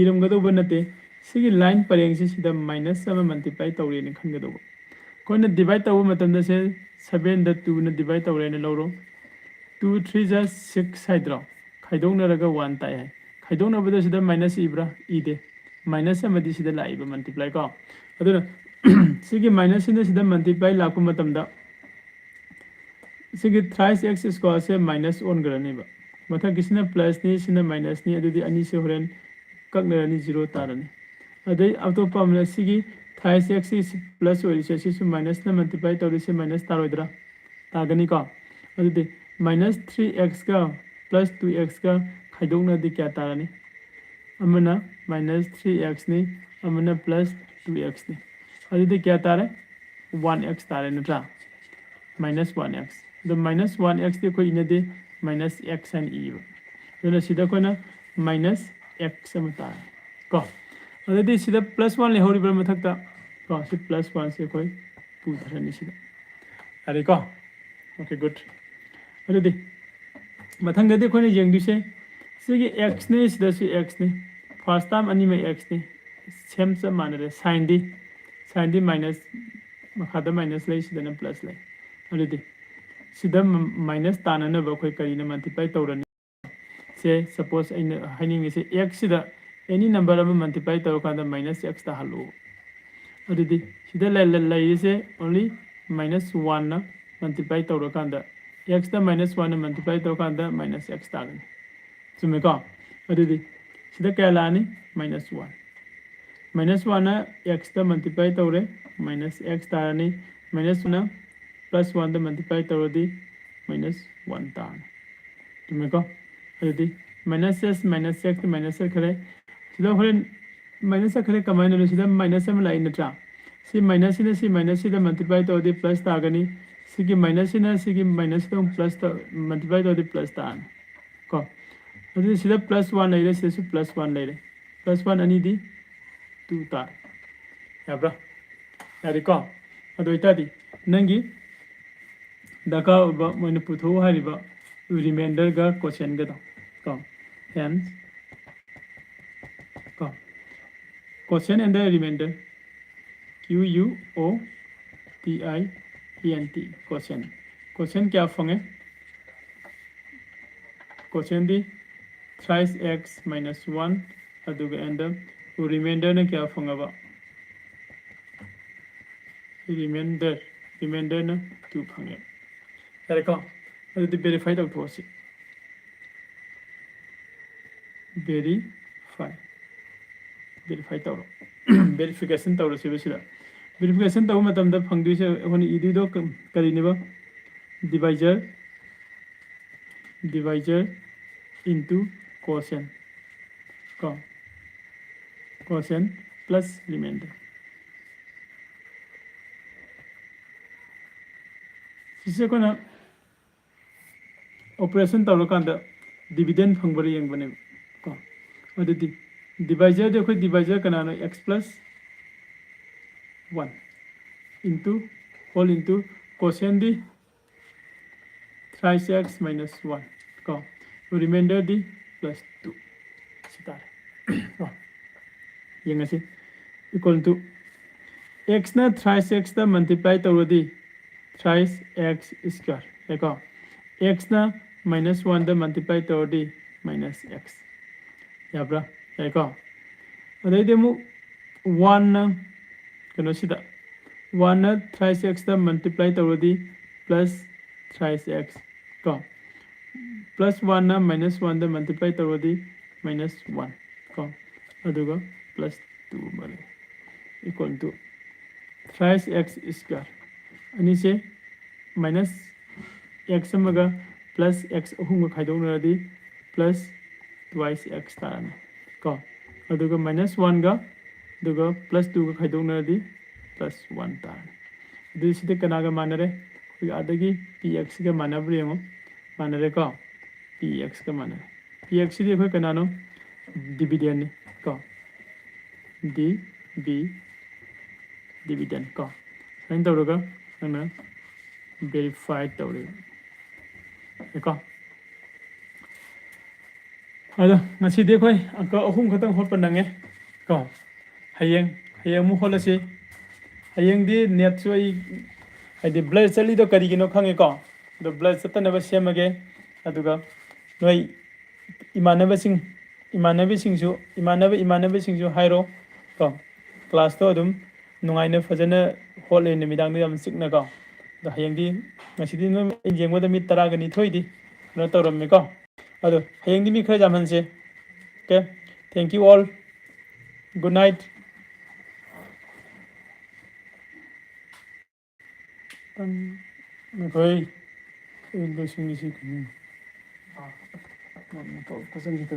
ꯏꯔꯝꯒꯗꯧꯕ ꯅꯠꯇꯦ꯫ ꯁꯤꯒꯤ ꯂꯥꯏꯟ ꯄꯔꯦꯡꯁꯤ ꯁꯤꯗ ꯃꯥꯏꯅꯁ ꯑꯃ ꯃꯜꯇꯤꯄ꯭ꯂꯥꯏ ꯇꯧꯔꯦꯅ ꯈꯟꯒꯗꯧꯕ꯫ ꯑꯩꯈꯣꯏꯅ ꯗꯤꯚꯥꯏꯠ ꯇꯧꯕ ꯃꯇꯝꯗ ꯁꯦ ꯁꯚꯦꯟꯗ ꯇꯨꯅ ꯗꯤꯚꯥꯏꯠ ꯇꯧꯔꯦꯅ ꯂꯧꯔꯣ꯫ ꯇꯨ ꯊ꯭ꯔꯤ ꯖꯥ ꯁꯤꯛꯁ ꯍꯥꯏꯗ꯭ꯔꯣ? ꯈꯥꯏꯗꯣꯛꯅꯔꯒ ꯋꯥꯟ ꯇꯥꯏ ꯍꯥꯏ꯫ ꯈꯥꯏꯗꯣꯛꯅꯕꯗ ꯁꯤꯗ ꯃꯥꯏꯅꯁ ꯏꯕ꯭ꯔꯥ? ꯏꯗꯦ꯫ ꯃꯥꯏꯅꯁ ꯑꯃꯗꯤ ꯁꯤꯗ ꯂꯥꯛꯏꯕ ꯃꯜꯇꯤꯄ꯭ꯂꯥꯏ ꯀꯣ꯫ ꯑꯗꯨꯅ ꯁꯤꯒꯤ ꯃꯥꯏꯅꯁꯁꯤꯅ ꯁꯤꯗ ꯃꯜꯇꯤꯄ꯭ꯂꯥꯏ ꯂꯥꯛꯄ ꯃꯇꯝꯗ ꯁꯤꯒꯤ ꯊ꯭ꯔꯥꯏꯁ ꯑꯦꯛꯁ ꯁ꯭ꯀ꯭ꯋꯥꯔꯁꯦ ꯃꯥꯏꯅꯁ ꯑꯣꯟꯈ꯭ꯔꯅꯦꯕ꯫ ꯃꯊꯛꯀꯤꯁꯤꯅ ꯄ꯭ꯂꯁꯅꯤ, ꯁꯤꯅ ꯃꯥꯏꯅꯁꯅꯤ, ꯑꯗꯨꯗꯤ ꯑꯅꯤꯁꯦ ꯍꯣꯔꯦꯟ ꯀꯛꯅꯔꯅꯤ, ꯖꯤꯔꯣ ꯇꯥꯔꯅꯤ꯫ ꯑꯗꯩ ꯑꯇꯣꯞꯄ ꯑꯃꯅ ꯁꯤꯒꯤ ꯊ꯭ꯔꯥꯏꯁ ꯑꯦꯛꯁꯁꯤ ꯄ꯭ꯂꯁ ꯑꯣꯏꯔꯤꯁꯦ ꯁꯤꯁꯨ ꯃꯥꯏꯅꯁꯅ ꯃꯜꯇꯤꯄ꯭ꯂꯥꯏ ꯇꯧꯔꯤꯁꯦ ꯃꯥꯏꯅꯁ ꯇꯥꯔꯣꯏꯗ꯭ꯔꯥ? ꯇꯥꯒꯅꯤꯀꯣ꯫ ꯑꯗꯨꯗꯤ ꯃꯥꯏꯅꯁ ꯊ꯭ꯔꯤ ꯑꯦꯛꯁꯀ ꯄ꯭ꯂꯁ ꯇꯨ ꯑꯦꯛꯁꯀ ꯈꯥꯏꯗꯣꯛꯅꯔꯗꯤ ꯀꯌꯥ ꯇꯥꯔꯅꯤ? ꯑꯃꯅ ꯃꯥꯏꯅꯁ ꯊ꯭ꯔꯤ ꯑꯦꯛꯁꯅꯤ, ꯑꯃꯅ ꯄ꯭ꯂꯁ ꯇꯨ ꯑꯦꯛꯁꯅꯤ꯫ ꯑꯗꯨꯗꯤ ꯀꯌꯥ ꯇꯥꯔꯦ? ꯋꯥꯟ ꯑꯦꯛꯁ ꯇꯥꯔꯦ ꯅꯠꯇ꯭ꯔꯥ? Minus one X. ꯑꯗꯣ ꯃꯥꯏꯅꯁ ꯋꯥꯟ ꯑꯦꯛꯁꯇꯤ ꯑꯩꯈꯣꯏ ꯏꯅꯗꯦ, ꯃꯥꯏꯅꯁ ꯑꯦꯛꯁ ꯍꯥꯏꯅ ꯏꯌꯦꯕ꯫ ꯑꯗꯨꯅ ꯁꯤꯗ ꯑꯩꯈꯣꯏꯅ ꯃꯥꯏꯅꯁ ꯑꯦꯛꯁ ꯑꯃ ꯇꯥꯔꯦ ꯀꯣ꯫ ꯑꯗꯨꯗꯤ ꯁꯤꯗ ꯄ꯭ꯂꯁ ꯋꯥꯟ ꯂꯩꯍꯧꯔꯤꯕ꯭ꯔꯥ ꯃꯊꯛꯇ? ꯀꯣ, ꯁꯤ ꯄ꯭ꯂꯁ ꯋꯥꯟꯁꯦ ꯑꯩꯈꯣꯏ ꯄꯨꯊꯔꯅꯤ ꯁꯤꯗ꯫ ꯌꯥꯔꯦꯀꯣ? Okay, good. ꯑꯗꯨꯗꯤ ꯃꯊꯪꯗꯗꯤ ꯑꯩꯈꯣꯏꯅ ꯌꯦꯡꯗꯣꯏꯁꯦ ꯁꯤꯒꯤ ꯑꯦꯛꯁꯅꯤ, ꯁꯤꯗꯁꯨ ꯑꯦꯛꯁꯅꯤ, First term ꯑꯅꯤꯃꯛ x ꯅꯤ, same ꯆꯞ ꯃꯥꯟꯅꯔꯦ꯫ Sign ꯗꯤ, sign ꯗꯤ minus, ꯃꯈꯥꯗ minus ꯂꯩ, ꯁꯤꯗꯅ plus ꯂꯩ꯫ ꯑꯗꯨꯗꯤ ꯁꯤꯗ minus ꯇꯥꯅꯅꯕ ꯑꯩꯈꯣꯏ ꯀꯔꯤꯅ multiply ꯇꯧꯔꯅꯤ? ꯁꯦ, suppose ꯑꯩꯅ ꯍꯥꯏꯅꯤꯡꯉꯤꯁꯦ, x ꯁꯤꯗ any number ꯑꯃ multiply ꯇꯧꯔꯀꯥꯟꯗ minus x ꯇꯥꯍꯜꯂꯨ꯫ ꯑꯗꯨꯗꯤ ꯁꯤꯗ ꯂꯩ-, ꯂꯩ-, ꯂꯩꯔꯤꯁꯦ only minus one ꯅ multiply ꯇꯧꯔꯀꯥꯟꯗ, x ꯇ minus one ꯅ multiply ꯇꯧꯔꯀꯥꯟꯗ minus x ꯇꯥꯒꯅꯤ꯫ ꯆꯨꯝꯃꯦꯀꯣ? ꯑꯗꯨꯗꯤ ꯁꯤꯗ ꯀꯌꯥ ꯂꯥꯛꯑꯅꯤ? Minus one꯫ Minus one ꯅ x ꯇ multiply ꯇꯧꯔꯦ, minus x ꯇꯥꯔꯅꯤ꯫ Minus one ꯅ plus one ꯗ multiply ꯇꯧꯔꯗꯤ minus one ꯇꯥꯔꯅꯤ꯫ ꯆꯨꯝꯃꯦꯀꯣ? ꯑꯗꯨꯗꯤ minus s, minus x ꯇ minus ꯆꯠꯈ꯭ꯔꯦ꯫ ꯁꯤꯗ ꯍꯣꯔꯦꯟ minus ꯆꯠꯈ꯭ꯔꯦ, ꯀꯃꯥꯏꯅꯅꯣ? ꯁꯤꯗ minus ꯑꯃ ꯂꯥꯛꯏ ꯅꯠꯇ꯭ꯔꯥ? ꯁꯤ minus ꯁꯤꯅ ꯁꯤ minus ꯁꯤꯗ multiply ꯇꯧꯔꯗꯤ plus ꯇꯥꯒꯅꯤ꯫ ꯁꯤꯒꯤ minus ꯁꯤꯅ ꯁꯤꯒꯤ minus ꯁꯤꯗ ꯑꯃꯨꯛ plus ꯇꯧ-, multiply ꯇꯧꯔꯗꯤ plus ꯇꯥꯔꯅꯤ ꯀꯣ꯫ ꯑꯗꯨꯗꯤ ꯁꯤꯗ plus one ꯂꯩꯔꯦ, ꯁꯤꯗꯁꯨ plus one ꯂꯩꯔꯦ꯫ Plus one ꯑꯅꯤꯗꯤ two ꯇꯥꯔꯦ꯫ ꯌꯥꯕ꯭ꯔꯥ? ꯌꯥꯔꯦꯀꯣ? ꯑꯗꯨ ꯑꯣꯏꯇꯥꯔꯗꯤ ꯅꯪꯒꯤ ꯗꯔꯀꯥꯔ ꯑꯣꯏꯕ ꯃꯣꯏꯅ ꯄꯨꯊꯣꯛꯎ ꯍꯥꯏꯔꯤꯕ remainder ꯒ quotient ꯒꯗꯣ ꯀꯣ, hence ꯀꯣ, quotient and the remainder, Q U O T I E N T, quotient꯫ Quotient ꯀꯌꯥ ꯐꯪꯉꯦ? Quotient ꯗꯤ thrice x minus one, ꯑꯗꯨꯒ and the remainder ꯅ ꯀꯌꯥ ꯐꯪꯉꯕ? Remainder, remainder ꯅ two ꯐꯪꯉꯦ꯫ ꯌꯥꯔꯦꯀꯣ? ꯑꯗꯨꯗꯤ verify ꯇꯧꯊꯣꯛꯑꯁꯤ꯫ Verify, verify ꯇꯧꯔꯣ꯫ Verification ꯇꯧꯔꯁꯤꯕ ꯁꯤꯗ꯫ Verification ꯇꯧꯕ ꯃꯇꯝꯗ ꯐꯪꯗꯣꯏꯁꯦ ꯑꯩꯈꯣꯏꯅ ꯏꯗꯣꯏꯗꯣ ꯀ-, ꯀꯔꯤꯅꯦꯕ? Divisor, divisor into quotient ꯀꯣ, quotient plus remainder꯫ ꯁꯤꯁꯦ ꯑꯩꯈꯣꯏꯅ operation ꯇꯧꯔꯀꯥꯟꯗ dividend ꯐꯪꯕ꯭ꯔꯥ ꯌꯦꯡꯕꯅꯦꯕ ꯀꯣ꯫ ꯑꯗꯨꯗꯤ divisor ꯗꯤ ꯑꯩꯈꯣꯏ divisor ꯀꯅꯥꯅꯣ? X plus one into, whole into quotient ꯗꯤ thrice x minus one ꯀꯣ, remainder ꯗꯤ plus two꯫ ꯁꯤ ꯇꯥꯔꯦ꯫ ꯌꯦꯡꯉꯁꯤ꯫ Equal to x ꯅ thrice x ꯇ multiply ꯇꯧꯔꯗꯤ thrice x square ꯌꯥꯏꯀꯣ꯫ X ꯅ minus one ꯗ multiply ꯇꯧꯔꯗꯤ minus x꯫ ꯌꯥꯕ꯭ꯔꯥ? ꯌꯥꯏꯀꯣ꯫ ꯑꯗꯩꯗꯤ ꯑꯃꯨꯛ one ꯅ ꯀꯩꯅꯣꯁꯤꯗ, one ꯅ thrice x ꯇ multiply ꯇꯧꯔꯗꯤ plus thrice x ꯀꯣ꯫ Plus one ꯅ minus one ꯗ multiply ꯇꯧꯔꯗꯤ minus one ꯀꯣ꯫ ꯑꯗꯨꯒ plus two ꯑꯃ ꯂꯩ, equal to thrice x square꯫ ꯑꯅꯤꯁꯦ minus x ꯑꯃꯒ plus x ꯑꯍꯨꯝꯒ ꯈꯥꯏꯗꯣꯛꯅꯔꯗꯤ plus twice x ꯇꯥꯔꯅꯤ ꯀꯣ꯫ ꯑꯗꯨꯒ minus one ꯒ ꯑꯗꯨꯒ plus two ꯒ ꯈꯥꯏꯗꯣꯛꯅꯔꯗꯤ plus one ꯇꯥꯔꯅꯤ꯫ ꯑꯗꯨꯗꯤ ꯁꯤꯗ ꯀꯅꯥꯒ ꯃꯥꯟꯅꯔꯦ? ꯑꯩꯈꯣꯏꯒꯤ ꯑꯥꯗꯒꯤ P X ꯒ ꯃꯥꯟꯅꯕ꯭ꯔꯥ ꯌꯦꯡꯉꯣ꯫ ꯃꯥꯟꯅꯔꯦꯀꯣ꯫ P X ꯀ ꯃꯥꯟꯅꯔꯦ꯫ P X ꯁꯤꯗꯤ ꯑꯩꯈꯣꯏ ꯀꯅꯥꯅꯣ? Dividend ꯅꯤ ꯀꯣ꯫ D B dividend ꯀꯣ꯫ ꯁꯨꯃꯥꯏꯅ ꯇꯧꯔꯒ ꯅꯪꯅ verify ꯇꯧꯔꯦ꯫ ꯀꯣ꯫ ꯑꯗꯣ ꯉꯁꯤꯗꯤ ꯑꯩꯈꯣꯏ ꯑꯪꯀ ꯑꯍꯨꯝ ꯈꯛꯇꯪ ꯍꯣꯠꯄ ꯅꯪꯉꯦ ꯀꯣ꯫ ꯍꯌꯦꯡ, ꯍꯌꯦꯡ ꯑꯃꯨꯛ ꯍꯣꯠꯂꯁꯤ꯫ ꯍꯌꯦꯡꯗꯤ netꯁꯨ ꯑꯩ, ꯍꯥꯏꯗꯤ, blur ꯆꯠꯂꯤꯗꯣ ꯀꯔꯤꯒꯤꯅꯣ ꯈꯪꯉꯦꯀꯣ꯫ ꯑꯗꯣ blur ꯆꯠꯇꯅꯕ ꯁꯦꯝꯃꯒꯦ꯫ ꯑꯗꯨꯒ ꯅꯣꯏ ꯏꯃꯥꯟꯅꯕꯁꯤꯡ, ꯏꯃꯥꯟꯅꯕꯤꯁꯤꯡꯁꯨ, ꯏꯃꯥꯟꯅꯕ ꯏꯃꯥꯟꯅꯕꯤꯁꯤꯡꯁꯨ ꯍꯥꯏꯔꯣ ꯀꯣ꯫ Classꯇꯣ ꯑꯗꯨꯝ ꯅꯨꯡꯉꯥꯏꯅ ꯐꯖꯅ ꯍꯣꯠꯂꯦ ꯅꯨꯃꯤꯗꯥꯡꯗ ꯌꯥꯝ ꯆꯤꯛꯅꯀꯣ꯫ ꯑꯗꯣ ꯍꯌꯦꯡꯗꯤ, ꯉꯁꯤꯗꯤ ꯅꯣꯏ ꯑꯩꯅ ꯌꯦꯡꯕꯗ ꯃꯤ ꯇꯔꯥꯒ ꯅꯤꯊꯣꯏꯗꯤ ꯀꯩꯅꯣ ꯇꯧꯔꯝꯃꯦꯀꯣ꯫ ꯑꯗꯣ ꯍꯌꯦꯡꯗꯤ ꯃꯤ ꯈꯔ ꯌꯥꯝꯍꯟꯁꯦ꯫ Okay, thank you all, good night꯫ ꯑꯩꯈꯣꯏ ꯂꯣꯏꯁꯤꯟꯈꯤꯁꯤ ꯀꯩꯅꯣ꯫